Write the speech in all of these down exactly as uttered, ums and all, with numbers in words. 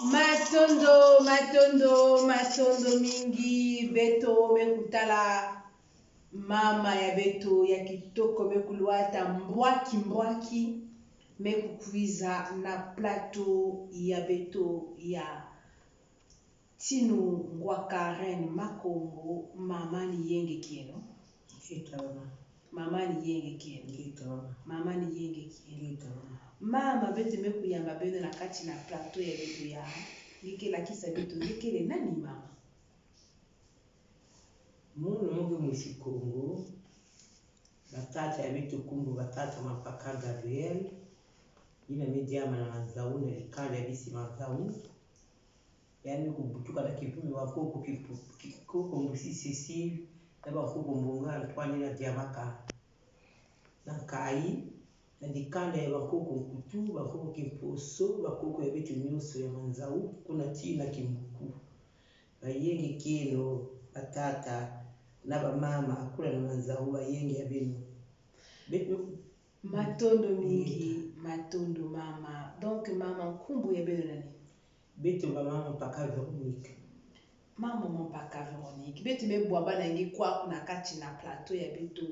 Matondo, matondo, matondo mingi. Beto me kutala mama ya beto ya kitoko me kulwata mbwaki mbwaki, me kukwiza na plateau ya beto ya Tinu Ngwaka, Reine Makongo. Mama, ni yenge kieno. Ngeta mama. Mama, ni yenge kieno. Ngeta mama. Mama, ni yenge kieno. Ngeta mama. Mama, beto me kuyamba beno na kati na plateau ya beto ya, nge ke lakisa beto nge kele nani, mama? Munu mu ke mwisi Kongo, batata ya beto kumbu batata Mampaka Gabriel, yina me diama na Manzau na dikanda ya bisi Manzau. Yandi me kubutuka na kivumi ya bankoko, kipu-, ki-, nkoko Mbusi Cécile, na bankoko Mbonga Antoine na diamaka na nkayi, na dikanda ya bankoko Nkutu, bankoko Kimposo, bankoko ya beto nyonso ya Manzau, kuna tii na Kimbuku. Bayenge kieno, batata na bamama, kuna na Manzau, bayenge ya beno. Beto Matondo mingi, matondo mama. Donc mama, nkumbu ya beno nani? Beto ba mama Mampaka Véronique. Mama Mampaka Véronique, beto me bwabana nge kwaku na kati na plateau ya beto.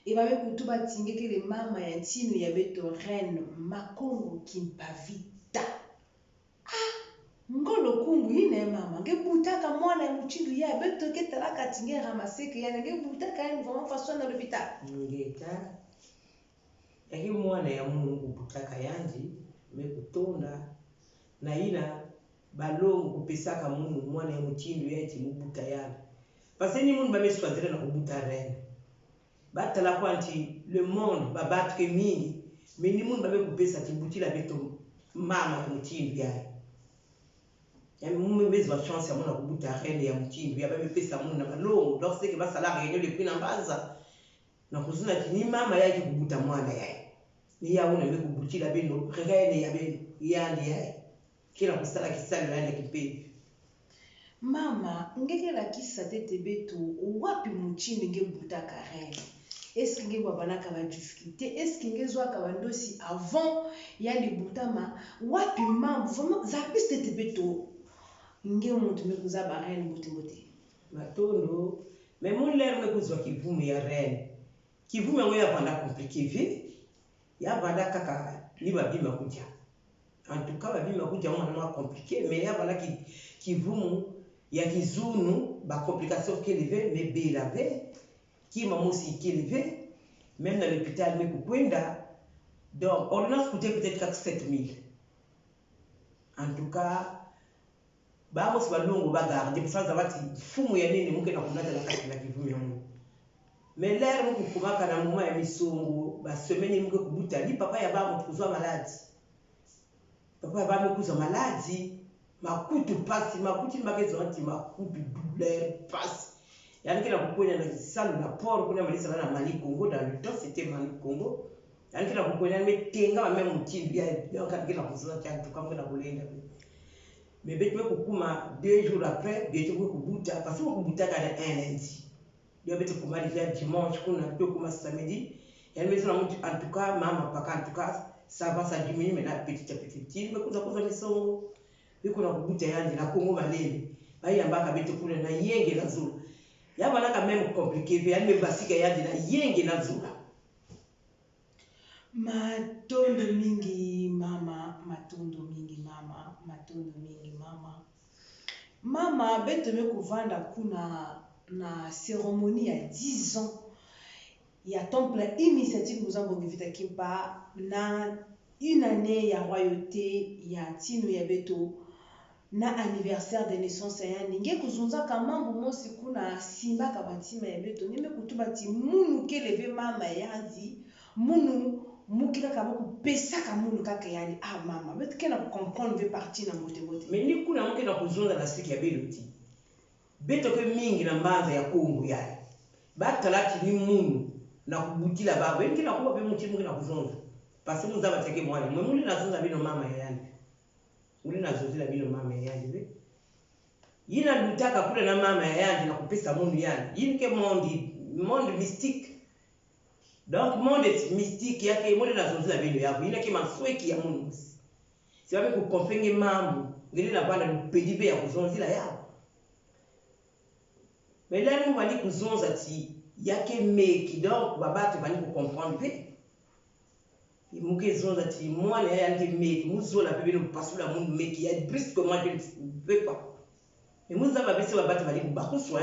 E ba me kutuba ti nge kele mama ya ntinu ya beto, Reine Makongo Kimpa Vita. Ah, ngolo kumbu yina, mama, nge butaka mwana ya mutindu yayi? Beto ke talaka ti nge ramaseke yandi, nge butaka yandi vraiment façon na l'hôpital? Ngeta. Ya ke mwana ya munu kubutaka yandi, me kutonda na yina balongo kupesaka munu mwana ya mutindu yayi ti mu buta yandi. Parce que ni munu ba me choisir na kubuta reine. Batala kwandi ti le monde, babatuke mingi, mais ni munu ba me kupesa ti butila beto mama ya mutindu yayi. Ya munu me zwa chance ya munu kubuta reine ya mutindu yayi, ba me pesa munu na balongo. Donc c'est que basala réunion depuis na mbanza, na kuzuna ti ni mama yayi ke kubuta mwana yayi. Ni ya munu me kubutila beno reine ya beno, yandi yayi. Ke na kusala kisalu ya yandi ya kimpeve. Mama, nge ke lakisa ntete beto wapi mutindu nge butaka reine? Est-ce que nge bwabanaka ba difficulté? Est-ce que nge zwaka bandosi avant yandi butama? Wapi mambu? Vraiment, zabisa ntete beto. Nge muntu me kuzaba reine mbote mbote. Matondo, mais munu l'heure me kuzwa kivumu ya reine, kivumu yango ya vanda compliqué ve. Ya vanda kaka ni ba bima kudia. En tout cas, ba bima kudia mwana mwa compliqué, mais ya vanda ki, kivumu ya kizunu, ba complication kele ve, mais bela ve, kima mosi kele ve, même na l'hôpital me kukwenda. Donc, ordonnance coûtait peut-être kaka sept mille. En tout cas, bamosi balongo ba garder, parce que zaba ti mfumu ya nene mu ke na kunata na kati na kivumu ya munu. Mais l'heure mu kukumaka na moment ya misongo, ba semaine mu ke kubuta, ni papa ya bawu kuzwa maladi. Papa ya bawu me kuzwa maladi, makutu mpasi, makutu ni ma ke zwa ti makutu, douleur, mpasi. Yandi ke na kukwenda na kisalu na port, kuna mali sala na Mani Kongo, dans le temps c'était Mani Kongo. Yandi ke na kukwenda, me tenga ba me mutindu yayi, donc yandi ke na kuzuna ti en tout cas mu ke na kulenda. Mais beto me kukuma deux jours après, beto me kubuta, parce que me kubutaka na un lundi. Donc beto kuma déjà dimanche, kuna beto kuma samedi. Yandi me zuna mutindu, en tout cas, mama Mampaka, en tout cas, ça va, ça diminue maintenant petit à petit. Ti me kwiza kuzwa misongo. Beto na kubuta yandi na Kongo Malele. Bayambaka beto kuna na yenge na zola. Ya vandaka même compliqué ve, yandi me basika yandi na yenge na zola. Matondo mingi mama, matondo mingi mama, matondo mingi mama. Mama, beto me kuvanda kuna na cérémonie ya dix ans ya temple initiative Muzambo Ngevita Kimpa, na une année ya royauté ya ntinu ya beto, na anniversaire de naissance ya yandi. Nge kuzonzaka mambu mosi kuna simbaka bantima ya beto, nge me kutuba ti munu kele ve mama ya yandi, munu mu ke kaka mu kupesaka munu kaka yandi. Ah mama, beto ke na kucomprendre ve partie na mbote mbote. Mais ni kuna mu ke na kuzonza na siki ya beno ti beto ke mingi na mbanza ya Kongo yayi, batala ti ni munu na kubutila bawu. Yandi ke na kuba ve mutindu mu ke na kuzonza. Parce que mu zaba ti ya ke mwana, mais mu lenda zonza beno mama ya yandi. Mu lenda zonzila beno mama ya yandi ve. Yina lutaka kuna na mama ya yandi na kupesa munu yandi, yina ke monde, monde mystique. Donc monde mystique ya ke, mu lenda zonzila beno yawu, yina ke mansweki ya munu mosi. Si ba me kukonfirmer mambu, ngiele na banda lupedi be ya kuzonzila yau. Mais là, mu bani kuzonza ti ya ke meki, donc babatu bani kucomprendre be. Mu ke zonza ti mwana ya, ya ke meki, mu zola be beno pasula munu meki ya brusquement, je ne veux pas. Mais mu zaba be si babatu bani kubakuswa,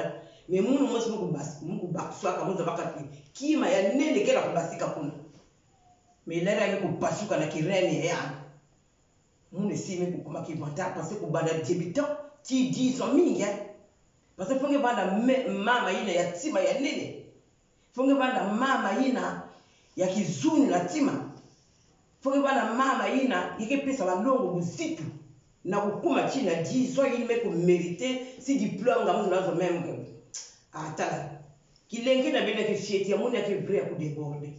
mais munu mosi mu kubas-, mu kubakuswaka, mu zabaka ti kima ya nene kena kubasika kuna. Mais là, ya me kupasuka na ki-reine ya. Munu si me kukuma ki vantard, parce que kubanda débutant, ti dix ans mingi, hein. Parce que faut nge vanda me-, mama yina ya tima ya nene. Faut nge vanda mama yina ya kizunu na tima. Faut nge vanda mama yina ya ke pesa balongo buzitu. Na kukuma tina dix ans yina me kumériter, si diplôme nga mu zolo nazo même. Ah, tala. Kilengi na beno, ki fierté ya munu ya ke vrai ya kudéborder.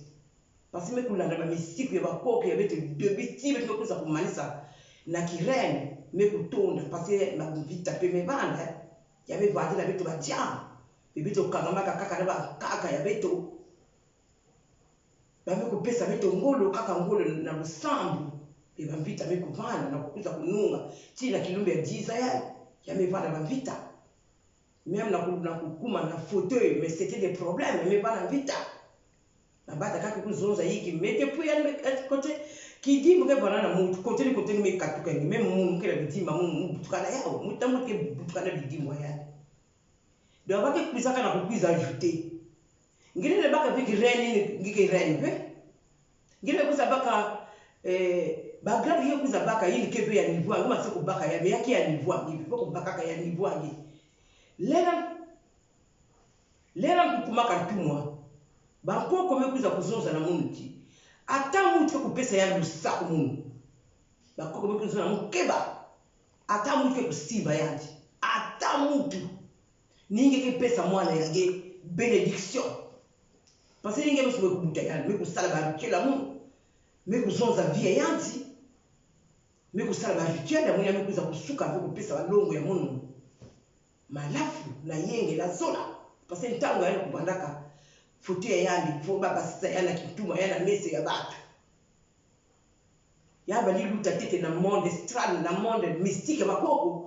Parce que me kulanda bamisiku ya bakoko ya beto, depuis ti beto me kwiza kumanisa na ki-reine, me kutonda, parce que mamvita pe me vanda, ya me vandi na beto badiambu, pe beto kangamaka kaka na bankaka ya beto. Ba me kupesa beto ngolo, kaka ngolo na lusambu, pe bamvita me kuvanda na kukwiza kununga, tina kilumbu ya dix ans ya, ya me vanda bamvita. Même na ku-, na kukuma na fauteuil, mais c'était des problèmes, mais bana mvita. Na bata kaka kuzonza yiki, mais depuis ya me, eh, kote, kidimbu ke vanda na muntu, kote ni kote ni me katuka ni, même munu ke na bidimbu, munu, munu butukana yau, muntu na muntu ke butukana bidimbu ya. Donc, ba ke kwizaka na kukwiza ajouter. Ngiele na baka biki reine ni, ngi ke reine pe. Ngiele kwiza baka, eh, ba grade ye kwiza baka yini ke pe ya niveau, ngi mase kubaka ya, mais ya ke ya niveau, ngi pe kubakaka ya niveau, ngi. Lera, lera kukumaka ntumwa. Bankoko me kwiza kuzonza na munu ti, ata muntu ke kupesa ya lusaku munu. Bankoko me kwiza na munu keba. Ata muntu ke kusimba yandi. Ata muntu. Ni nge ke pesa mwana ya nge bénédiction. Parce que ni nge mosi me kubuta yandi, me kusala ba rituel ya munu, me kuzonza vie ya yandi, me kusala ba rituel ya munu, ya me kwiza kusuka, me kupesa balongo ya munu. Malafu na yenge na zola. Parce que ntangu yandi kubandaka, fauteuil ya yandi, faut babasisa yandi na kintumwa, yandi na meso ya batu. Ya bali luta ntete na monde astral, na monde mystique ya bakoko.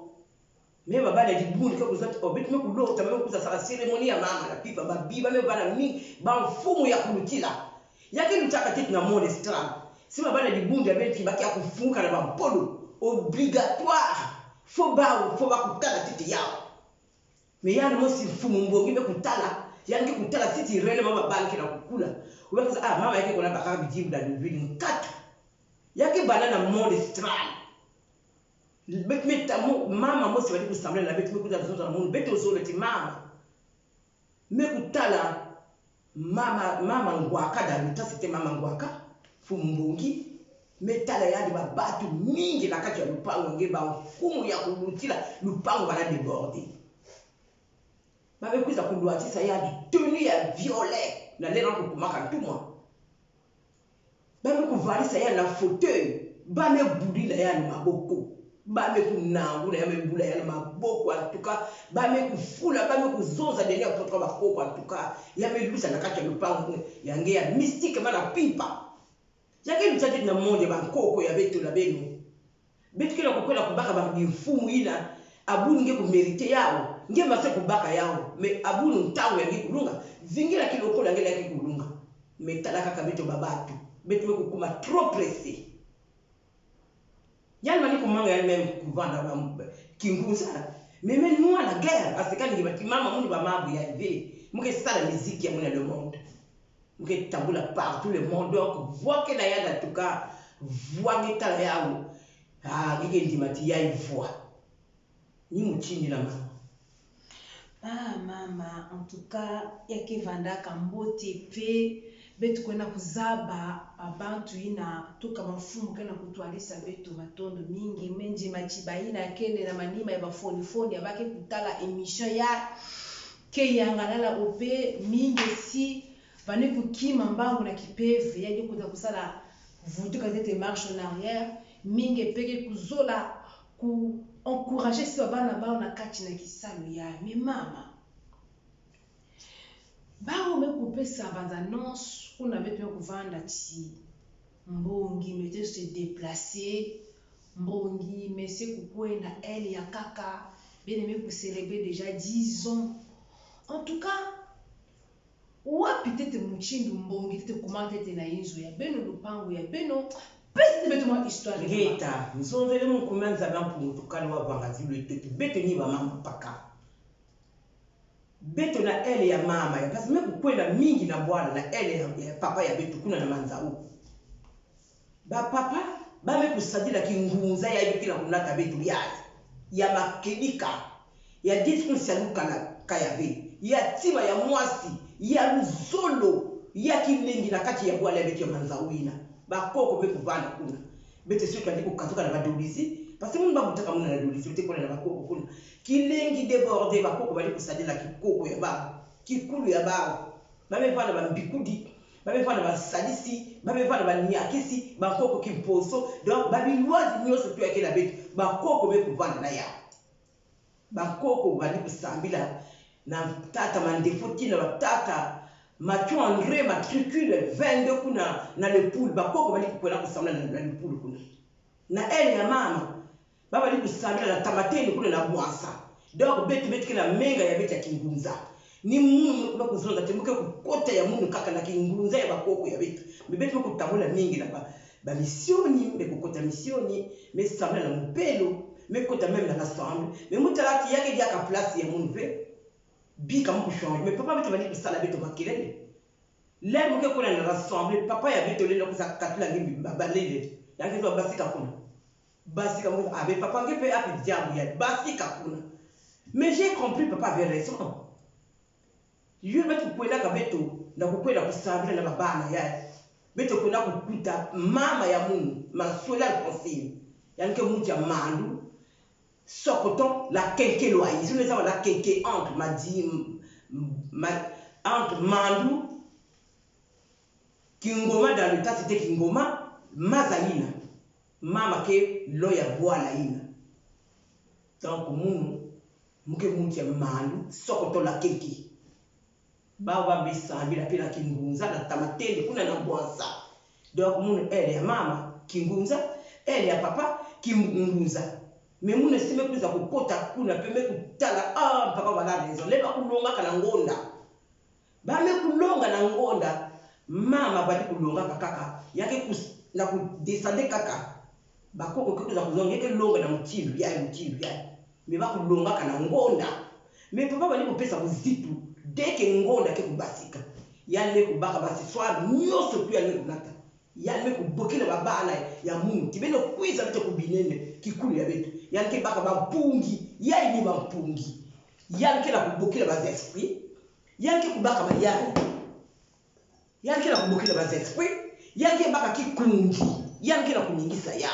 Me babana dibundu ke kuzonza ti, oh, beto me kulota, me kwiza sala cérémonie ya mama na mpimpa, ba biba me bana mi, bamfumu ya kulutila. Ya ke lutaka ntete na monde astral. Si babana dibundu ya beno ti ba ke ya kufumuka na bampolo. Obligatoire. Faut ba, faut ba kutala ntete yau. Mais yandi mosi mfumu mbongi me kutala, yandi ke kutala siti rele mama bana ke na kukula. Oba kwiza, ah, mama ya ke kona baka bidimbu na luvili nkatu. Ya ke bana na monde astral. Beto me ta mo-, mama mosi bali kusambila na beto me kwiza zonza na munu, beto zola ti mama. Me kutala mama, mama Ngwaka, da luta site mama Ngwaka, mfumu mbongi, me tala yandi ba batu mingi na kati ya lupangu, nge bamfumu ya kulutila lupangu bala déborder. Ba me kwiza kulwatisa yandi tenue ya violet, na lera kukumaka ntumwa. Ba me kuvalisa yandi na fauteuil, ba me bulila yandi maboko, ba me kunanguna, ya me bula yandi maboko, en tout cas, ba me kufula, ba me kuzonza deni ya poto ka bakoko, en tout cas, ya me lusa na kati ya lupangu ya nge ya mystique, mama na mpimpa. Ya ke luta ntete na monde ya bankoko ya beto na beno. Beto ke na kukwela kubaka ba bimfumu yina, abuni nge kumériter yau, nge mase kubaka yau, mais abuni ntangu ya nge kulunga, vingila kilokolo ya nge la ke kulunga. Mais tala kaka beto ba batu, beto me kukuma trop pressé. Yandi mani kumanga yandi même kuvanda ba kingunza, mais me nwana guerre, parce que nge bati mama munu ba mabu ya ve, mu ke sala musique ya munu na le monde. Mu ke tambula partout le monde, donc, voix ke na yandi, en tout cas, voix nge tala yau. Ah, nge ke ndima ti yayi voix. Ni mutindi na mama. Ah, mama, en tout cas, ya ke vandaka mbote pe, beto kwenda kuzaba, ba bantu yina, en tout cas, bamfumu ke na kutwadisa beto matondo mingi, me ndima ti bayina kele na manima ya bafonifoni, ya ba ke kutala émission ya, ke yangalala ope, mingi si, bani kukima mbangu na kipeve, ya ke kwiza kusala vutuka ntete marche en arrière, mingi pe ke kuzola ku encourager si babana bao na kati na kisalu ya, mais mama. Bao me kupesa ba annonce, kuna beto me kuvanda ti mbongi me te se déplacer, Mbongi, me si kukwenda, elle ya kaka, beno me ku célébrer déjà dix ans. En tout cas, wapi ntete mutindu mbongi ntete kuma ntete na inzo ya beno, lupangu ya beno? Pesa ntete beto mwa histoire ya beno. Ngeta, nzonzele mu nkumbu a Nzambi a Mpungu Tukanu wa vanga zulu ntete, beto ni bamama mpaka. Beto na elle ya mama ya, parce que me kukwenda mingi na bwala na elle ya, ya papa ya beto kuna na Manzau. Bapapa ba me kusadila kingunza ya bikila kunata beto ya, ya makedika, ya discours ya lukala kayave, ya ntima ya mwasi, ya luzolo, ya kilengi na kati ya bwala ya beto ya Manzau yina. Bakoko me kuvanda kuna. Beto soki bandi kukatuka na ba Dolisie, parce que munu babutaka munu na Dolisie, beto kwenda na bakoko kuna. Kilengi débordé, bakoko bali kusadila kikoko ya bau, kikulu ya bau. Ba me vanda bambikudi, ba me vanda bansadisi, ba me vanda baniakisi, bakoko kimposo. Donc, babilwazi nyonso tu ya kele ya beto, bakoko me kuvanda na yau. Bakoko bali kusambila na tata Mandefo tii na tata Mathieu André, matricule vingt-deux kuna na Le Pool. Bakoko bali kukwenda kusambila na, na Le Pool kuna. Na elle ya mama, ba bali kusambila na Tamateni kuna na Bouansa. Donc, beto, beto ke na menga ya beto ya kingunza. Ni munu me kuzonza te, mu ke kukota ya munu kaka na kingunza ya bakoko ya beto. Mais beto me kutambula mingi na ba, ba misioni, me kukota misioni, me sambila na mupelo, me kota même na l'assemblée. Mais mu tala ti ya ke diaka place ya munu ve. Bika mu kuchanger. Mais papa beto bali kusala beto makelele. L'heure mu ke kuna na l'assemblée, papa ya beto lenda kwiza katula nge mbi ba, balele. Ya nge zo basika kuna. Basika mu, ah, mais papa nge pe wapi diambu ya, basika kuna. Mais j'ai compris, papa avait raison. Yo beto kukwendaka beto, na kukwenda kusambila na babana ya. Beto kwenda kukuta mama ya munu, ma Sola Alphonsine. Yandi ke muntu ya Mandu, Sokoto, la Kenke Loyes. Zone za la Kenke entre Madi, ma, entre Mandu, Kingoma, dans le temps c'était Kingoma, Maza yina. Mama ke lo ya bwala yina. Donc munu, mu ke muntu ya Mandu, Sokoto la Kenke. Bau ba me sambila pe na kingunza na Tamateni kuna na Bouansa. Donc munu elle ya mama, kingunza, elle ya papa, kingunza. Mais munu si me kwiza kukota kuna pe me kutala, ah, papa, voilà raison. L'heure ba kulongaka na ngonda. Ba me kulonga na ngonda, mama bali kulongaka kaka, ya ke kus-, na kudescendre kaka. Bakoko ke kwiza kuzonza, ya ke longa na mutindu yayi, mutindu yayi. Mais ba kulongaka na ngonda. Mais papa bali kupesa buzitu, dès que ngonda ke kubasika, yandi me kubaka ba accessoires nyonso tu yandi me kunata. Yandi me kubokila babana ya munu ti beno kwiza beto kubinene kikulu ya beto. Yandi ke baka bampungi, yayi ni bampungi. Yandi ke na kubokila ba esprits. Yandi ke kubaka ba yayi. Yandi ke na kubokila ba esprits, yandi ke baka kikunzi, yandi ke na kuningisa yau.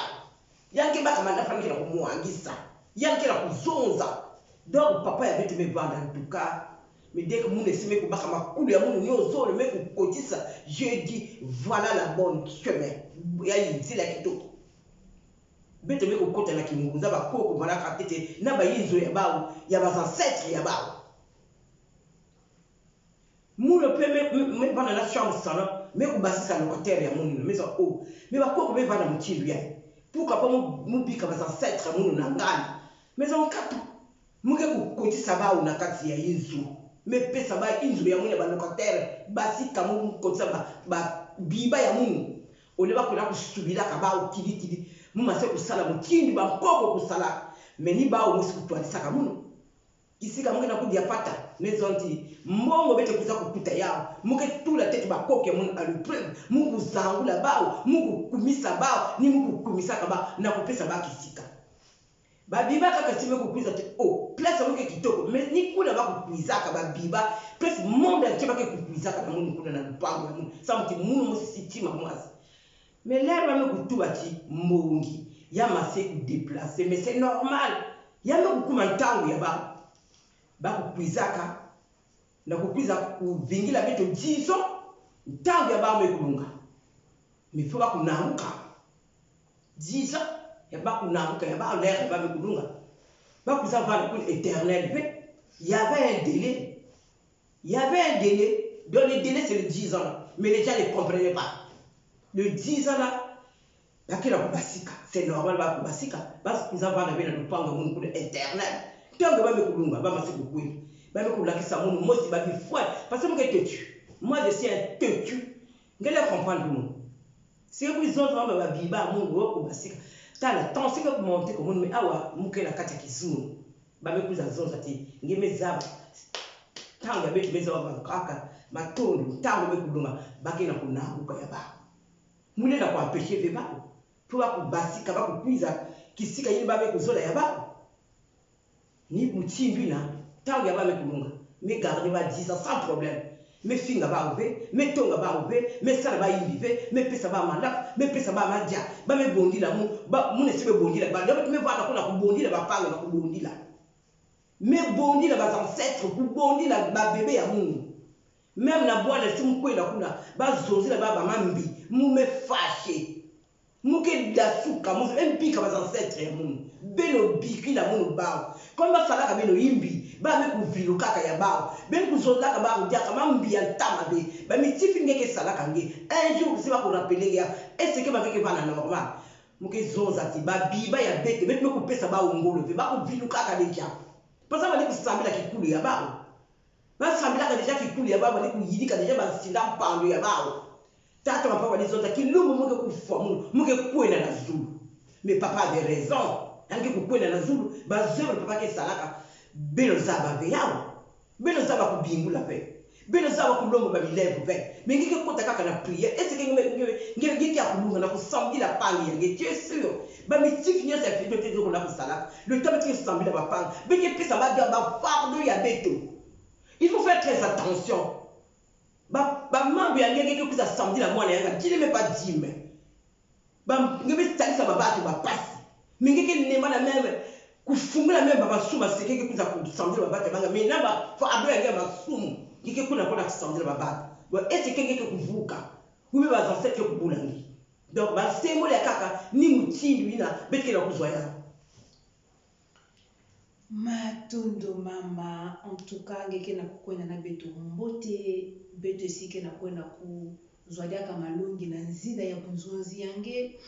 Yandi ke baka manafana, yandi ke na kumwangisa, yandi ke na kuzonza. Donc papa ya beto me vanda en tout cas. Mais dès que munu si me kubaka makulu ya munu nyonso, me kukotisa, je dis, voilà la bonne chemin. Yayi nzila kitoko. Beto me kukota na kingunza, bakoko balaka ntete na bayinzo ya bau, ya ba ancêtres ya bau. Munu pe me, me, me vanda na chambre salon, me kubasisa locataire ya munu, me zo, oh, mais bakoko me vanda mutindu yayi. Pourquoi pas mu, mu bika ba ancêtres ya munu na ngani? Mais zo nkatu, mu ke kukotisa bau na kati ya inzo. Me pesa bau inzo ya munu ya ba locataire, basika mu kotisa ba, ba biba ya munu. Au lieu ba kwenda kusubilaka bau kidi kidi, mu mase kusala mutindu bakoko kusala. Mais ni bau mu si kutwadisaka munu. Kisika mu ke na kudia pata, me zo nti, mbongo beto kwiza kukuta yau, mu ke tula ntete bakoko ya munu à l'épreuve, mu kuzangula bau, mu kukumisa bau, ni mu kukumisaka bau, na kupesa bau kisika. Babiba kaka si me kukwiza ti, oh, place ya munu ke kitoko, mais ni kuna ba kukwizaka babiba, presque monde entier ba ke kukwizaka na munu kuna na lupangu ya munu, samu ti munu mu si tima mwasi. Mais l'heure ba me kutuba ti mbongi, ya mase kudéplacer, mais c'est normal. Ya me kukuma ntangu ya bau. Ba kukwizaka, na kukwiza kuvingila beto dix ans, ntangu ya bau me kulunga. Mais faut ba kunanguka. Dix ans ya bau kunanguka, ya bau l'heure ba me kulunga. Ba kwiza vanda kuna éternel ve. Il y avait un délai. Il y avait un délai. Donc le délai, c'est le dix ans là. Mais les gens ne comprenaient pas. Le dix ans là, Bakila kubasika, c'est normal ba kubasika, ba kwiza vanda bie na lupangu ya munu kuna éternel. Ntangu ba me kulunga, ba masi kukwila. Ba me kulakisa munu mosi ba bifwa, parce que mu ke têtu. Moi, je suis un têtu. Nge le comprendre munu. Si ke kwiza zonza mama ba biba munu wo kubasika. Tala, tension ke ku monter kwe munu, mais awa, mu ke na kati ya kizunga. Ba me kwiza zonza ti, nge me zaba. Ntangu ya beto me zaba bankaka, matondo, ntangu me kulunga, ba ke na kunanguka ya ba. Mu lenda ku empêcher ve bawu. Mpo ba kubasika, ba kukwiza kisika yina ba me kuzola ya bawu. Ni mutindu yina, ntangu ya ba me kulunga, me garder ba dix ans sans problème. Me finga bawu ve, me tonga bawu ve, me sala ba yimbi ve, me pesa ba malaka, me pesa ba madia, ba me bondila mu, ba, munu si me bondila ba, donc me vanda kuna kubondila ba mpangi na kubondila. Me bondila ba ancêtres, kubondila ba bébé ya munu. Même na bwala si mu kwenda kuna, ba zonzila ba, ba mambi, mu me fâcher. Mu ke dasuka, mu se, me bika ba ancêtres ya munu. Beno bikila munu bawu. Comme ba salaka beno yimbi, ba me kuvilukaka ya bawu. Beno kuzolaka bawu diaka mambi ya ntama bê. Ba miti fini nge ke salaka nge. Un jour, si ba ku rappeler nge ya, est-ce que ba ke vanda normal? Mu ke zonza ti, ba biba ya beto, beto me kupesa bawu ngolo ve, ba kuvilukaka déjà. Parce que ba bandi kusambila kikulu ya bawu. Ba sambilaka déjà kikulu ya bawu, ba bandi kuyidika déjà, ba sinda mpandu ya bawu. Tata, papa, ba bandi zonza, kilumbu mu ke kufwa munu, mu ke kwenda na zulu. Mais papa avait raison. Yandi ke kukwenda na zulu, ba œuvres papa ke salaka, beno zaba ve yawu. Beno zaba kubingula ve. Beno zaba kulomba ba milemvo ve. Mais nge ke kota kaka na prière. Est-ce que nge, nge, nge, nge ke kulunga na kusambila mpangi ya nge? Tu es sûr? Ba miti fini nyonso ya fini, beto ke na kusala. Le temps beto ke sambila ba mpangi, beto ke pesa ba, ba fardeau ya beto. Il faut faire très attention. Ba, ba mambu ya nge, nge ke kwiza sambila mwana ya nga, tu n'es même pas dîme. Ba, nge me talisa ba bantu ba mpasi. Mais nge ke lembana même kufungula même ba masumu, est-ce que nge ke kwiza kusambila ba bantu ya banga? Mais na ba fardeau ya nge ya masumu, nge ke kuna kuna kusambila ba bantu. Bon, est-ce que nge ke kuvuka? Ou bien ba ancêtres ke kubula nge? Donc, ba symbole ya nkaka, ni mutindu yina beto ke na kuzwa ya. Matondo mama, en tout cas, nge ke na kukwenda na beto mbote, beto si ke na kwenda kuzwa diaka malongi na nzila ya bunzonzi ya nge.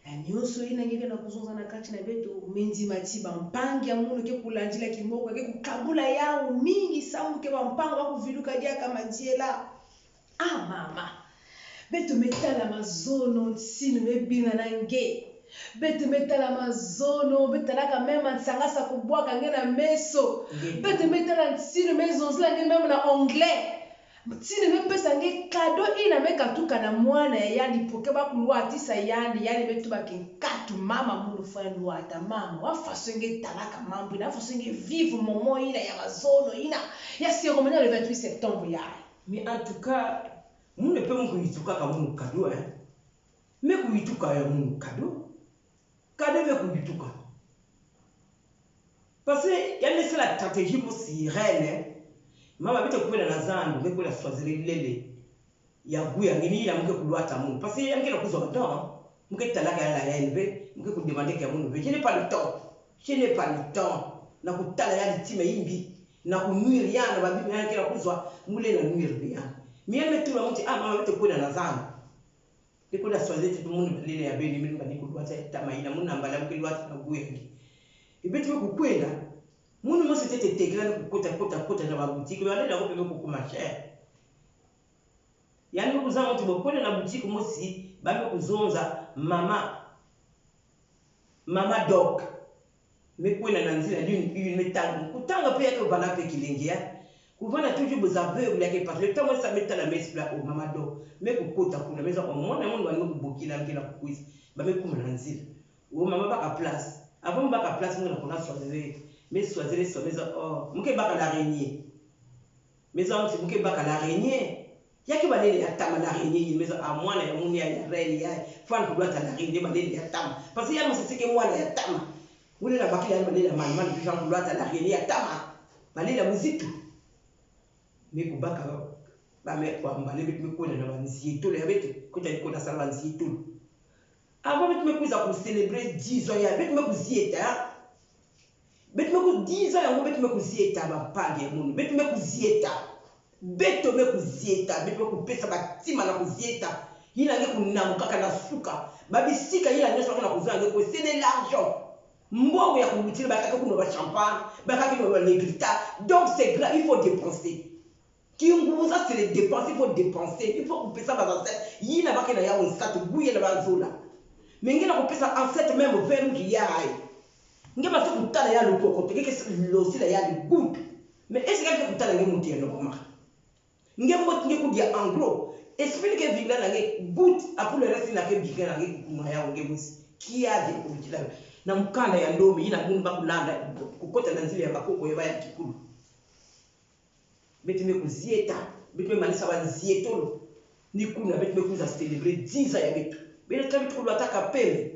Ya nyonso yina nge ke na kuzonza na kati na beto, me ndima ti ba mpangi ya munu ke kulandila kimoko, ke kukabula yawu mingi, samu ke ba mpangi ba kuviluka diaka madiela. Ah, mama. Beto me tala mazono, ntinu me bina na nge. Beto me tala mazono, beto talaka même nsanga sa kubwaka nge na meso. Nge. Beto me tala ntinu me zonzila nge même na anglais. Ntinu me pesa nge cadeau yina me katuka na mwana ya yandi, pour que ba kulwatisa yandi, yandi me tuba ke nkatu mama munu fwa lwata mama. Wa façon nge talaka mambu yina, wa façon nge vivre moment yina ya mazono yina, ya cérémonie le vingt-huit septembre ya. Mais en tout cas, munu mpe mu kuyitukaka munu cadeau, hein. Me kuyituka ya munu cadeau. Cadeau me kuyituka. Parce que yandi me sala stratégie mosi reine, hein. Mama, beto kwenda na zandu, me kwenda choisir lele ya goût ya nge, ni yina mu ke kulwata munu. Parce que yandi ke na kuzwa ba don, mu ke talaka ya la haine ve, mu ke kudemandeke ya munu ve. Je n'ai pas le temps. Je n'ai pas le temps. Na kutala yandi ntima yimbi, na kunuire yandi, ba bibi yandi ke na kuzwa, mu lenda nuire ve yandi. Mais yandi me tula munu ti, ah, mama, beto kwenda na zandu. Ni kwenda choisir ti munu ba lele ya beni, munu ba ni kulwata ya ntama yina, munu na mbala mu ke lwata na goût ya nge. E beto me kukwenda, munu mosi ntete tekila ni kukota, kota, kota na ba boutique, ba lele ya ngo mpe me kukuma cher. Yandi me kuzaba munu ti bo kwenda na boutique mosi, ba me kuzonza mama, mama Doc. Me kwenda na nzila d'une une, me tanga. Kutanga mpe ya ke kuvana mpe kilengi ya. Kuvana toujours ba aveugles ya ke pasa. Le temps mosi me tala, me explique, oh, mama Doc. Me kukota kuna, me zaba, oh, mwana munu ba ni kubokila, me ke na kukwiza. Ba me kuma na nzila. Oh, mama, baka place. Avant baka place, mu ke na kuna choisir. Me choisir, so, me zaba, oh, mu ke baka l'araignée. Me zaba munu ti mu ke baka l'araignée. Ya ke ba lele ya ntama l'araignée yina, me zaba, ah, mwana ya munu ya, ya reine ya, fwana kulwata l'araignée, ba lele ya ntama. Parce que ya mosi si ke mwana ya ntama. Wele na bakila ya ba lele ya manu manu, puis fwana kulwata l'araignée ya ntama. Ba lele ya muzitu. Me kubaka, ba me kwamba, ni beto me kwenda na ba nzietolo ya beto, kota ni kwenda sala ba nzietolo. Avant beto me kwiza ku célébrer dix ans ya, beto me kuzieta. Beto me ku dix ans ya ngo, beto me kuzieta, ba mpangi ya munu. Beto me kuzieta. Beto me kuzieta. Beto me kupesa ba ntima na kuzieta. Yina nge kunangu kaka na suka. Ba bisika yina nyonso ba ke na kuzwa nge kwe, c'est de l'argent. Mbongo ya kulutila, ba kake kunwa ba champagne, ba kake kunwa ba Negrita. Donc c'est grave, il faut dépenser. Kingunza, c'est les dépenses, il faut dépenser. Il faut kupesa ba ancêtres yina ba ke na yawu nsatu, bu yena ba zola. Mais nge na kupesa ancêtre même vingt mille yayi. Nge basi kutala ya lukoko te, nge ke losila yandi goutte. Mais est-ce que nge kutala nge muntu ya noko maka? Nge mbote nge kudia en gros. Esprit ke vingila na nge goutte, après le reste na ke bika na nge kuma ya nge mosi. Kiadi kulutila. Na mukanda ya ndombe, yina munu ba kulanda, kukota na nzila ya bakoko ya baya kikulu. Beto me kuzieta, beto me manisa ba nzietolo. Ni kuna beto me kwiza célébrer dix ans ya beto. Beno tala beto kulwataka pembe.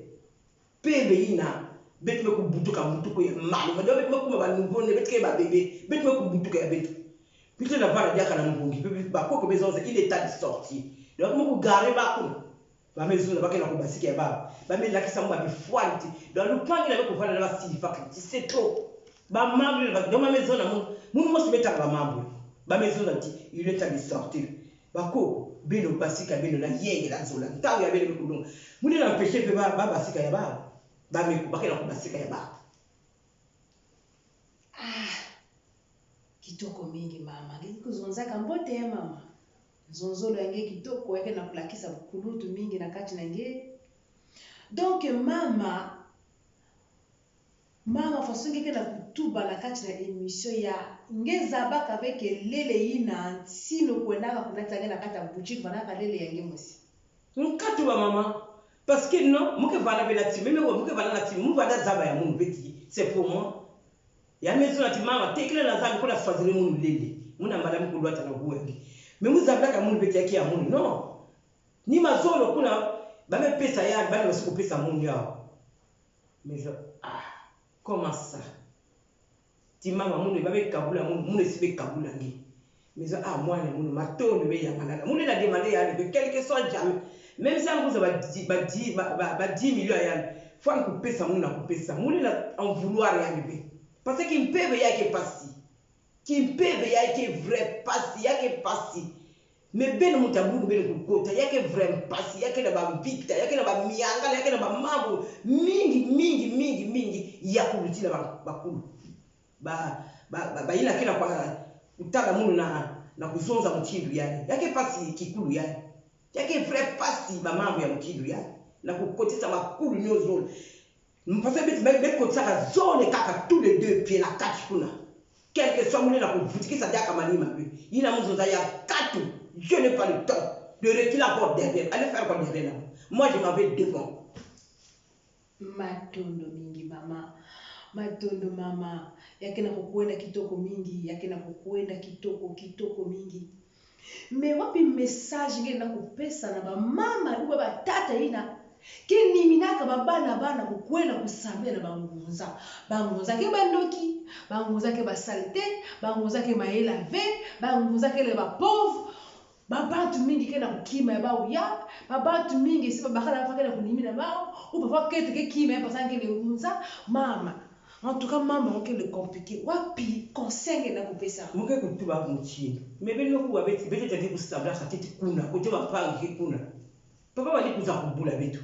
Pembe yina, beto me kubutuka butuku ya malu. Madiwa beto me kuma ba nouveau-nés, beto ke ba bébé, beto me kubutuka ya beto. Beto na vanda diaka na mbongi, beto, bakoko me zonza, il est temps de sortir. Donc, me kugarder ba kuna. Ba me zonza, ba ke na kubasika ya babo. Ba me lakisa munu ba bifwani ti. Donc, lupangi na me kuvanda na ba silver ti, c'est trop. Ba mambu na ba, donc ba me zonza munu, munu mosi me tala ba mambu. Ba me zonza ti, il est temps de sortir. Bakoko, beno basika beno na yenge na zola. Ntangu ya beno me kulonga. Munu na empêcher mpe ba, ba basika ya babo. Ba me ku, ba ke na kubasika ya babo. Ah, kitoko mingi mama. Nge kuzonzaka mbote ya mama. Nzonzolo ya nge kitoko, ya ke na kulakisa bukulutu mingi na kati na nge. Donc mama, mama, façon nge ke na kutuba na kati na émission ya, nge zabaka ve ke lele yina nsino kwendaka kunatila nge na kati ya boutique, vandaka lele ya nge mosi. Nkatu ba mama. Parce que non, mu ke vanda ve na ti, me me wa mu ke vanda na ti, mu vanda zaba ya munu ve ti, c'est pour moi. Ya me zonza ti mama, tekila na zaba ko na choisir munu lele. Munu mbala mu kulwata na gu ya nge. Mais mu zabilaka munu ve ti ya ke ya munu, non. Ni mazono kuna, ba me pesa ya, ba me suku pesa munu ya. Mais je, ah, comment ça? Ti mama, munu ba me kabula, munu, munu si be kabula nge. Mais je, ah, mwana munu, matondo me ya manana. Munu na demander ya, mais quel que soit jamais. Même si anguza ba dix, ba dix, ba, ba, ba dix millions ya, faut kupesa munu na kupesa. Munu na en vouloir ya, mais. Parce que kimpeve ya ke mpasi. Kimpeve ya ke vrai mpasi, ya ke mpasi. Mais beno mu tabulu beno kukota, ya ke vrai mpasi, ya ke na ba mvita, ya ke na ba miangala, ya ke na ba mambu mingi, mingi, mingi, mingi, ya kulutila ba, bakulu. Ba, ba, ba, ba yina ke na kwa kutala munu na, na kuzonza mutindu yayi. Ya ke mpasi kikulu yayi. Ya ke vrai mpasi ba mambu ya mutindu yayi. Na kukotisa makulu nyonso. Mpasi beto, be, bekotisaka zole kaka tous les deux pieds na kati kuna. Quel que soit, munu lenda kuvutukisa diaka manima mabe. Yina mu zonza ya nkatu, je n'ai pas le temps de reculer encore derrière. Allez faire quoi derrière là? Moi, je m'en vais devant. Matondo mingi, mama. Matondo, mama. Ya ke na kukwenda kitoko mingi, ya ke na kukwenda kitoko, kitoko mingi. Mais wapi message nge lenda kupesa na ba mama ou ba tata yina ke niminaka ba bana, bana kukwenda kusambila na bangunza? Bangunza ke bandoki, bangunza ke ba saleté, bangunza ke mayela ve, bangunza ke le ba pauvre. Ba bantu mingi ke na kukima ya bawu ya, ba bantu mingi si babakala ba ke na kunimina bawu, ou ba kete ke kima ya mpasi nge le ngunza, mama. En tout cas, mama, nge ke le compliqué. Wapi conseil nge lenda kupesa? Mu ke kutuba mutindu. Mais beno kuwa beto, beto tadi kusambila katete kuna, kote bampangi ke kuna. Papa wani kwiza kubula beto.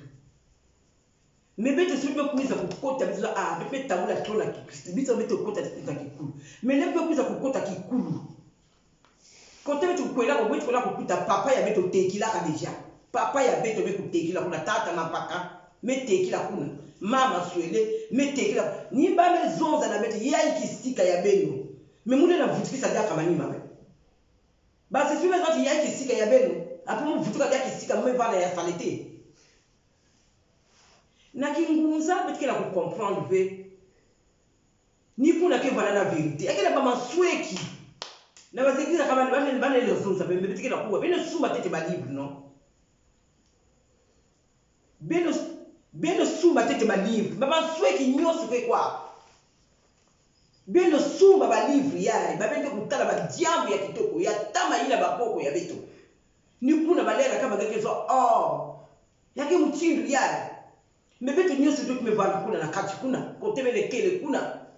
Mais beto si beto kwiza kukota, beto za, ah, beto me tabula tona ki Kristo, beto, beto kota na kikulu. Mais nge beto kwiza kukota kikulu. Kote beto kwenda ko, beto kwenda kukuta papa ya beto tekilaka déjà. Papa ya beto me kutekila kuna, tata Mapaka me tekila kuna. Mama Swele me tekila. Ni ba me zonza na beto, yayi kisika ya beno. Mais munu lenda vutukisa diaka manima mabe. Ba si si me zonza ti yayi kisika ya beno. Après mu vutuka diaka kisika, mu me vanda ya saleté. Na kingunza beto ke na kucomprendre ve. Ni kuna ke vanda na vérité. Ya ke na ba masweki. Na ba église kama bana, bana lenda zonza, mais beto ke na kuwa. Beno sumba ntete ba livre, non? Beno, beno sumba ntete ba livre. Ba masweki nyonso ke kwa. Beno sumba ba livre yayi. Ba beno kutala ba diambu ya kitoko, ya ntama yina bakoko ya beto. Ni kuna ba lelaka, ba ke zo, oh. Ya ke mutindu yayi. Mais beto nyonso beto me vanda kuna na kati kuna, kote beno kele kuna.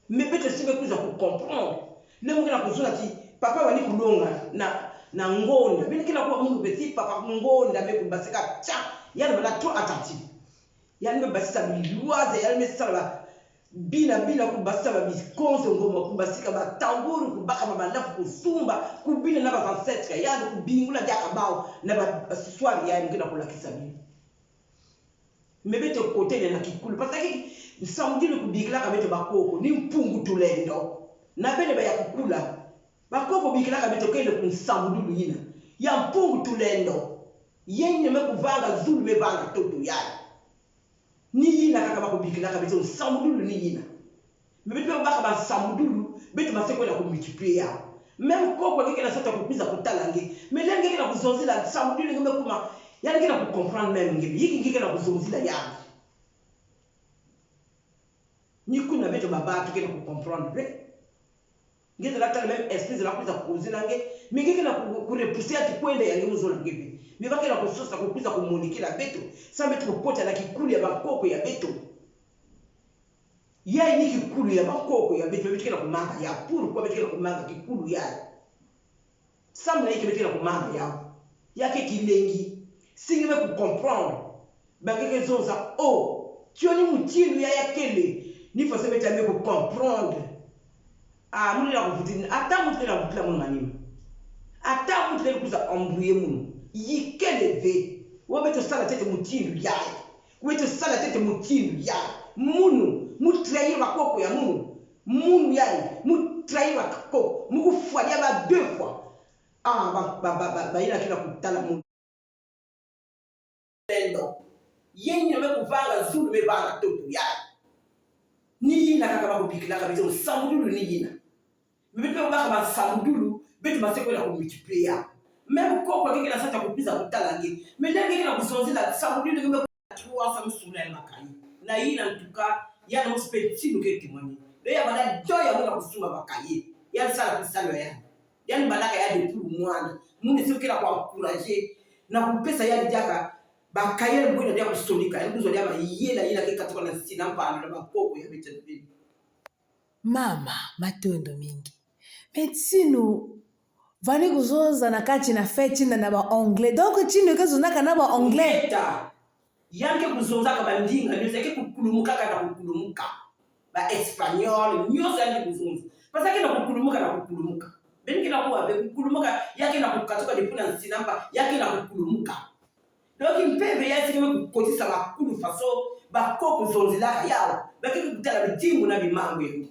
Mais beto si me kwiza kucomprendre. Nge mu ke na kuzonza ti papa wani kulonga na, Na ngonda, bini kena kuwa munu beti papa ngonda me kubasika cha, yandi bala trop attentif. Yandi me basisa bilwaze, yandi me sala ba bina bina kubasisa ba bikonzo ngoma, kubasika ba tamburu, kubaka ba malafu, kusumba, kubina na ba ancêtres ya yandi, kubingula diaka bawu, na ba, ba histoire ya yandi kena kulakisa bini. Mais beto kotele na kikulu. Parce que nsamudulu kubikilaka beto bakoko, ni Mpungu Tulendo. Na bene baya kukula. Bakoko bikilaka beto kele ku nsamudulu yina. Ya Mpungu Tulendo. Yeye me kuvanga zulu me vanga ntoto yayi. Ni yina kaka bakubikilaka beto, nsamudulu ni yina. Mais beto baka ba nsamudulu, beto mase kwenda ku multiplier yawu. Même koko nge kena sota kukwiza kutala nge. Mais l'heure nge kena kuzonzila nsamudulu nge me kuma, yandi kena ku comprendre même nge. Yiki nge kena kuzonzila yandi. Ni kuna beto baba tukena ku comprendre be. Nge zala tala même esprit zala kwiza kuzila nge. Mais nge kena ku, ku repousser ati kwenda ya nge mu zola nge be. Mais bakena kusosa kukwiza kumonikila beto. Sa beto kukota na kikulu ya bakoko ya beto. Yayi ni kikulu ya bakoko ya beto, beto kena kumanga yawu. Pourquoi beto kena kumanga kikulu yayi? Samu na yinki beto kena kumanga yawu? Ya ke kilengi. Si nge me ku comprendre, ba nge ke zonza, oh, tioni mutindu yayi ya kele. Ni façon beto me ku comprendre. Ah, munu na kuvuti, ata muntu kena kuvutila munu manima. Ata muntu kena kwiza embrouiller munu. Yikele ve. Wa beto sala ntete mutindu yayi. Beto sala ntete mutindu yayi. Munu, mu trahir bakoko ya munu. Munu yayi, mu trahir bakoko, mu kufwa diaka ba deux fois. Ah, ba, ba, ba, ba, bayina kena kutala munu. Lendo. Yeye me kuvanga zulu me vanga ntoto yayi. Ni yina kaka bakubikilaka beto, nsamudulu ni yina. Mais beto baka ba nsamudulu, beto mase kwenda ku multiplier yawu. Même koko nge kena sota kukwiza kutala nge. Mais l'heure nge kena kuzonzila nsamudulu nge me kuwa sa musula ya makayi. Na yina en tout cas, yandi mosi mpe ntinu ke témoigner. Be ya bala do ya muna kusumba makayi. Yandi sala bisalu ya yandi. Yandi balaka ya depuis mwana. Munu si kena ku encourager. Na kupesa yandi diaka ba cahier bwena diaka kusonika. Yandi kuzwa diaka mayela yina ke katuka na nsi na mpando na bakoko ya beto. Mama, matondo mingi. Mais ntinu, vani kuzonza na kati na fête na, na ba anglais. Donc, ntinu ke zonzaka na ba anglais. Ingeta. Yandi ke kuzonzaka ba ndinga, nionso ke kukulumukaka na kukulumuka. Ba espagnol, nionso yandi ke kuzonza. Parce que na kukulumuka na kukulumuka. Beno kena kuwa ve kukulumuka, ya kena kukatuka depuis na nsi na mpa, ya kena kukulumuka. Donc, mpeve ya si nge me kukotisa makulu façon bakoko zonzilaka yawu, ba ke kutala bidimbu na bimangu ya nge.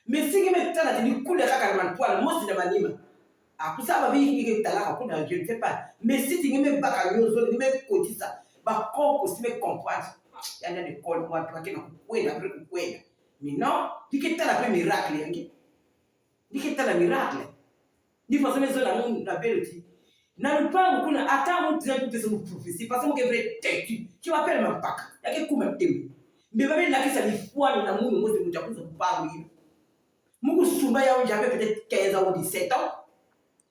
Mais si nge me tala ti ni kule kaka na mantwala, mosi na manima. Ah, kusa ba bingi nge talaka kuna, je ne sais pas. Mais si ti nge me baka nionso, nge me kotisa, bakoko si me comprendre. Yandi ni kolo, watu wa kena kukwenda, vrai kukwenda. Mais non, ti ke tala pe miracle ya nge. Ti ke tala miracle. Ni façon me zola munu na beno ti. Na lupangu kuna ata muntu ya kutesa mu prophétie, parce que mu ke vrai têtu. Tu m'appelles Mapaka. Ya ke kuma têtu. Mais ba me lakisa lifwani na munu mosi mu ta kwiza lupangu yina. Mu kusumba yawu ya ke peut-être quinze ans ou dix-sept ans.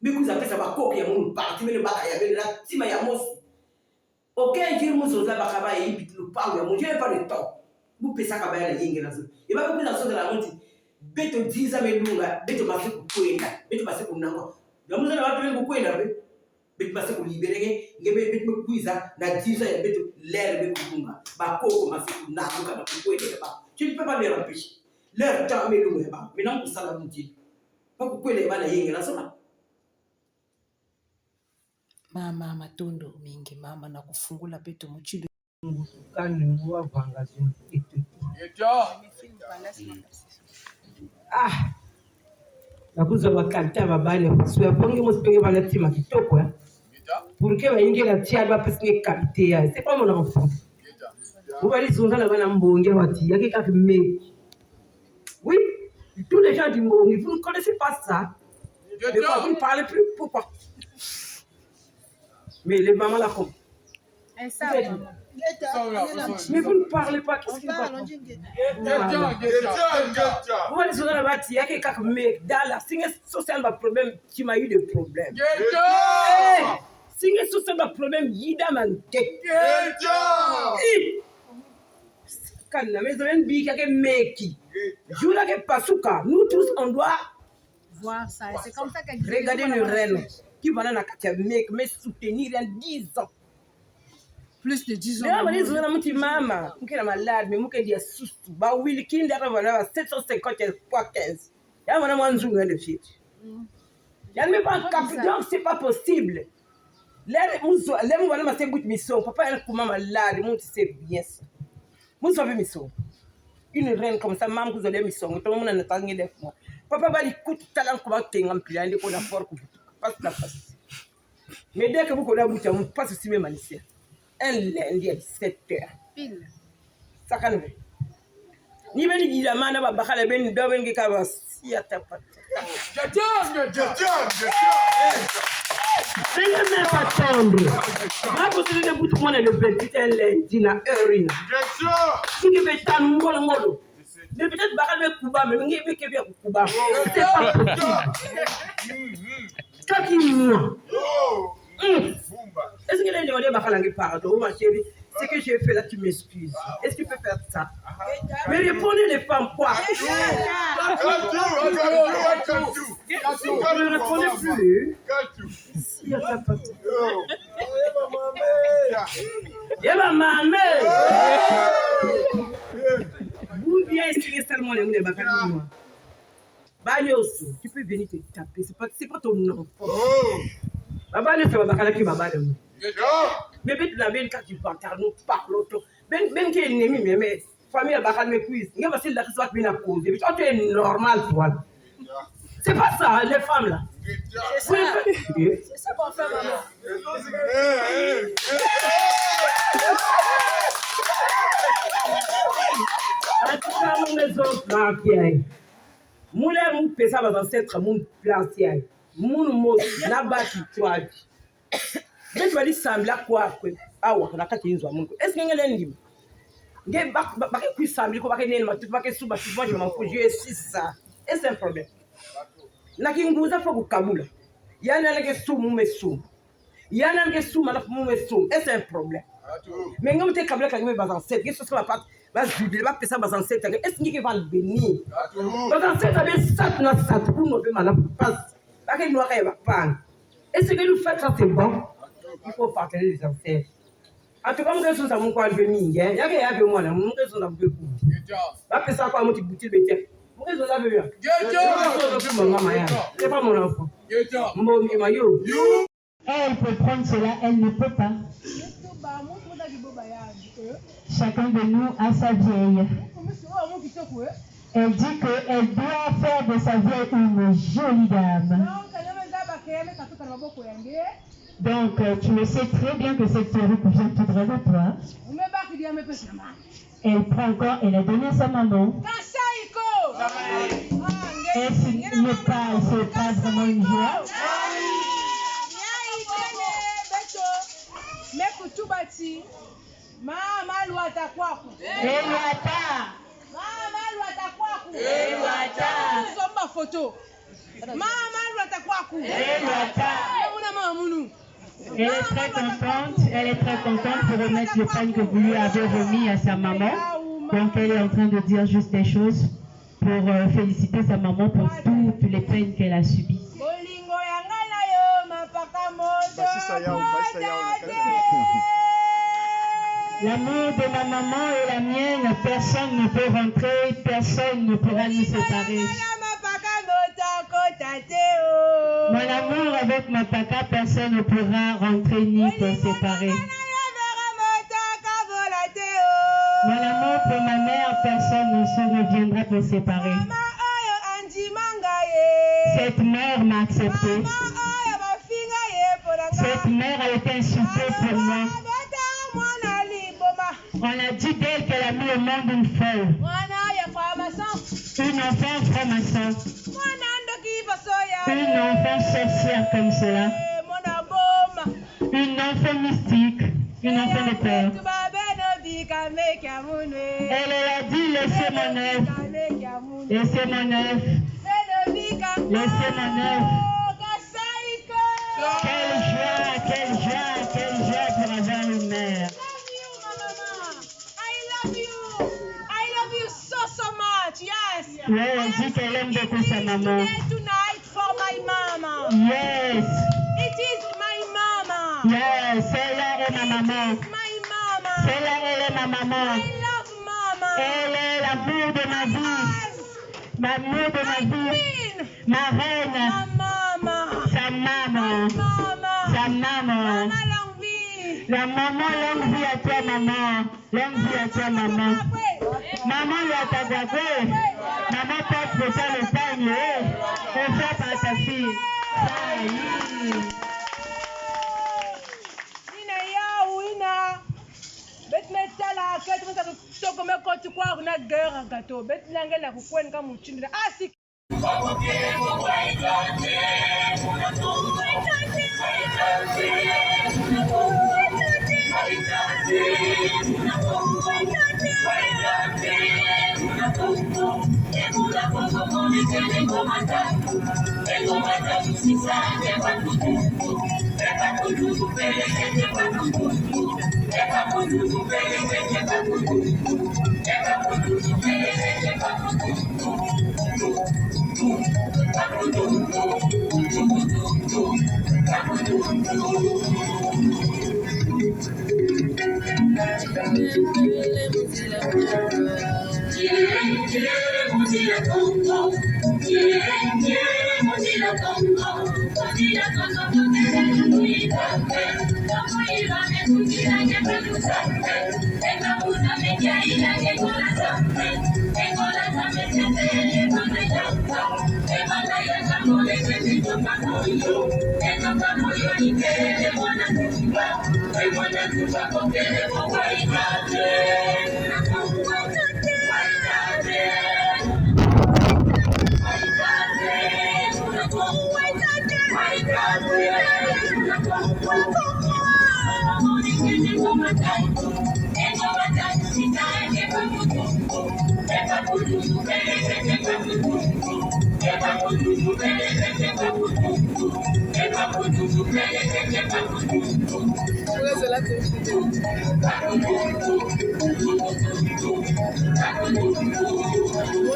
Mu kwiza pesa bakoko ya munu partie, beno baka ya beno na tima ya mosi. Ok, nziri mu zonza baka ba ye yibiti lupangu ya munu, je n'ai pas le temps. Mu pesaka baya na yengela zo. E ba mu kwiza zonza na munu ti, beto dix ans me lunga, beto mase kukwenda, beto mase kunangwa. Ya mu zonza na bantu beno kukwenda be, beto mase kulibérer nge, nge be, beto me kwiza na dix ans ya beto, l'heure me kulunga. Bakoko mase kunangwa na kukwenda ya ba. Tu ne peux pas leur empêcher. Leur temps me lunga ya ba. Maintenant kusala munu ti. Ba kukwenda ya ba na yengela zo na. Mama, matondo mingi, mama, na kufungula beto mutindu. Kani nguwa vanga zulu eto. Ah. Na kuzwa ba qualité ya babali, parce que ya bongi mosi pe nge bala tima kitoko, eh. Pour que ba yingela tia ba pesi nge qualité ya. C'est pas mon enfant. Vous allez zonza na bana mbongi wa ti, ya ke kaka me. Oui, tous les gens du monde, vous ne connaissez pas ça. Mais pourquoi vous ne parlez plus, pourquoi? Mais les mamans là, comme. Mais vous ne parlez pas, qu'est-ce qui ne va pas? Voilà. Vous allez zonza na ba ti, ya ke kaka me, dala, si nge social ba problème, tu m'as eu des problèmes. Eh, si nge social ba problème, yida man ke. Eh. Kana, mais vous avez une bille qui est meki. Jour là que pasuka, nous tous, on doit voir ça. Et c'est comme ça qu'existe. Regardez le rêve. Ki vwanda na kati ya me, me soutenir en dix ans. Plus de dix ans. Nde bani zona muti mama, mu ke na malade, mais mu ke dia susu. Ba Wilkin, nde ata vwanda ba sept cent cinquante fois quinze. Ya vwanda mwa nzungu ya de fiète. Ya me pa kap, donc c'est pas possible. Lè mu zo, lè mu vwanda ma se but mission, papa ya kuma malade, mu ti se bien ça. Mu zo be mission. Une reine comme ça, mamu ku zo de mission, to mu na na tangi de kuma. Papa bali kuti tala kuma tenga mpila, nde ko na fort ku. Passe la passe. Mais dès que bu ko na buta, mu passe si me manisia. Un lundi à dix-sept heures. Pile. Sakana be. Ni beni gila mana babakala beni do beni kaba sia tapa. Beni me pa tendre. Ba ko sili de butu mwana le vingt-huit un lundi na heure ina. Siki be tanu ngolo ngolo. Mais peut-être bakala be kuba, mais nge be ke be kuba. C'est pas possible. Kaki moi. Hum. Est-ce que les gens bakala nge pardon, oh ma chérie, ce que j'ai fait là, tu m'excuses. Est-ce que tu peux faire ça? Mais répondez les femmes, quoi. Ne répondez plus. Eba mame. Ou bien est-ce que seulement les gens bakala moi? Ba nyonso, tu peux venir te taper, c'est pas, c'est pas ton enfant. Ba, ba nyonso babakala ki babala. Mais beto na beno kaki pantalon, paloton. Beno, beno ke ennemi, mais, mais famille ya bakala me cuisse. Nge ba sila kisa bina cause. Mais toi, tu es normal, toi. C'est pas ça, hein, les femmes là. C'est ça. C'est ça qu'on fait, maman. En tout cas, mu me zo, ma kiaye. Mu lè mu pesa ba ancêtres mu place yayi. Munu mosi na baki twaji. Beto bali sambila kwa kwe. Awa, na kati nzo ya munu kwe. Est-ce que nge lendima? Nge ba, ba, ba ke kwiza sambila ko, ba ke nene matutu, ba ke suba matutu, moi je m'en fous, je suis ça. Est-ce un problème? Na kingunza faut kukabula. Yandi na ke sumu, mu me sumu. Yandi na ke suma, na mu me suma. Est-ce un problème? Mais nge mu te kabula ka nge ba ancêtres, nge sosa ba pati, ba zibila, ba pesa ba ancêtres, est-ce que nge ke va bénir? Ba ancêtres be satu na satu, pour nous, be mana passe. Ba ke nwaka ya ba pan. Est-ce que nous faire ça, c'est bon? Il faut partager les ancêtres. En tout cas, mu ke zonza mu kwa be mingi, eh. Ya ke ya be mwana, mu ke zonza mu be ku. Ba pesa kwa mu ti buti be te. Mu ke zonza be ya. Mu ke zonza be mama ya. C'est pas mon enfant. Mbongi ma yo. Elle peut prendre cela, elle ne peut pas. Chacun de nous a sa vieille. Elle dit qu'elle doit faire de sa vieille une jolie dame. Donc, euh, tu le sais très bien que cette perruque vient tout droit de toi. Elle prend encore, elle a donné à sa maman. Est-ce ne pas, c'est pas vraiment une joie? Mama lwata kwaku. E lwata. Mama lwata kwaku. E lwata. Tuzomba photo. Mama lwata kwaku. E lwata. Muna mama munu. Elle est très contente, elle est très contente pour remettre le pagne que vous lui avez remis à sa maman. Donc elle est en train de dire juste des choses pour, euh, féliciter sa maman pour tous les peines qu'elle a subies. Bolingo ya ngai na yo, mapaka moto. Basisa yao, basisa yao na kati ya micro. L'amour de ma maman et la mienne, personne ne peut rentrer, personne ne pourra nous séparer. Mon amour avec ma paka, personne ne pourra rentrer ni pour séparer. Mon amour pour ma mère, personne ne se, ne viendra pour séparer. Cette mère m'a accepté. Cette mère a été insultée pour moi. On a dit d'elle qu'elle a mis au monde une folle. Une enfant franc-maçon. Une enfant sorcière comme cela. Une enfant mystique. Une enfant de peur. Elle, elle a dit, laissez mon œuvre. Laissez mon œuvre. Laissez mon œuvre. Quelle joie, quelle joie, quelle joie pour avoir une mère. I love you. I love you so, so much. Yes. Ouais, elle dit qu'elle aime beaucoup sa maman. Tonight for my mama. Yes. Celle-là est ma maman. My mama. Celle-là, elle est ma maman. I love mama. Elle est l'amour de ma vie. Yes. L'amour de ma vie. My queen. Ma reine. Ma mama. Sa mama. My mama. Sa mama. Mama longue vie. La maman, longue vie à toi, maman. Longue vie à toi, maman. Maman, il y a ta gagoué. Maman, porte pour toi le pagne, eh. On fait par ta fille. Aïe. Ina ya wina. Beto me tala, keti me sa toko me koti kwa kuna guerre gâteau. Beto lange na kukwenda ka mutindu. Asi.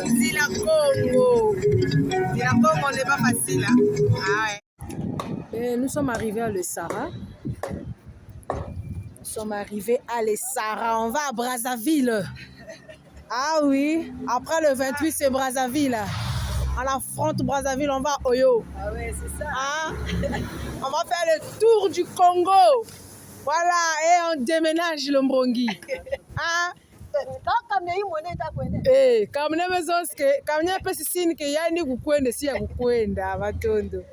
Nzila Kongo. Nzila Kongo n'est pas facile, hein. Ah ouais. Et nous sommes arrivés à le Sahara. Nous sommes arrivés à le Sahara. On va à Brazzaville. Ah oui, après le vingt-huit, c'est Brazzaville. On affronte Brazzaville, on va à Oyo. Ah ouais, c'est ça. Hein? On va faire le tour du Congo. Voilà, et on déménage le Mbongi. Hein? Ka kamina imone ta kwenda. Eh, kamina me zonzi ke, kamina pe sisini ke yani kukwenda, si ya kukwenda, matondo.